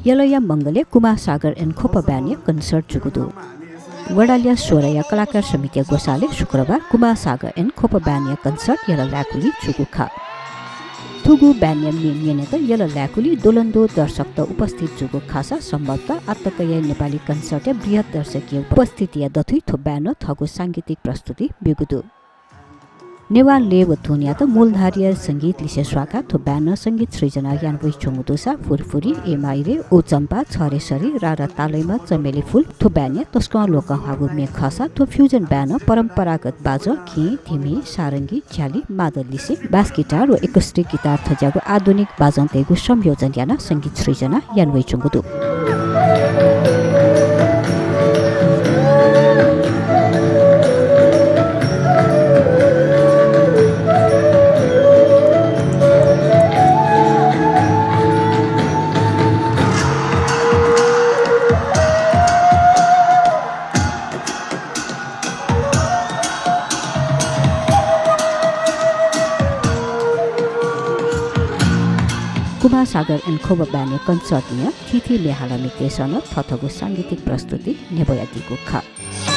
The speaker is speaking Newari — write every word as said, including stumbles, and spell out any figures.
यलया मंगलय् कुमार सागर and खोपा band या concert जूगु दु। वडाल्या स्वराया कलाकार समितिया ग्वसालय् शुक्रबार कुमार सागर and खोपा band या concert यल लाय्‌कुलि जूगु खः। थुगु band या म्ये न्यनेत यल लाय्‌कुलि द्वलंद्वः दर्शकत उपस्थित जूगु खःसा सम्भवतः आःतकया नेपाली concert या बृहत् दर्शकीय उपस्थितिया दथुइ थ्व band नं थःगु सांगीतिक प्रस्तुति ब्यूगु दु। नेवाः लय व धुनयात मूलधारया संगीत लिसे स्वाकाः थ्व band नं संगीत सृजना याना वइच्वंगु दुसा फुरफुरी, एमाइरे, ओ चम्पा, छरे सरी, रारा तालैमा, चमेली फुल थ्व band या तसकं लोकंह्वाःगु म्ये खःसा थ्व fusion band नं परम्परागत बाजं, खेँ, धिमी, सारंगी, झ्याली, मादल लिसे bass guitar व acoustic guitar थज्याःगु आधुनिक बाजंतय्‌गु संयोजन यानाः संगीत सृजना याना वइच्वंगु दु। कुमार सागर and खोपा band या concert न्यनाः थीथी म्ये हालामितय्‌सं नं थःथःगु सांगीतिक प्रस्तुति न्ह्यब्वयादीगु खः।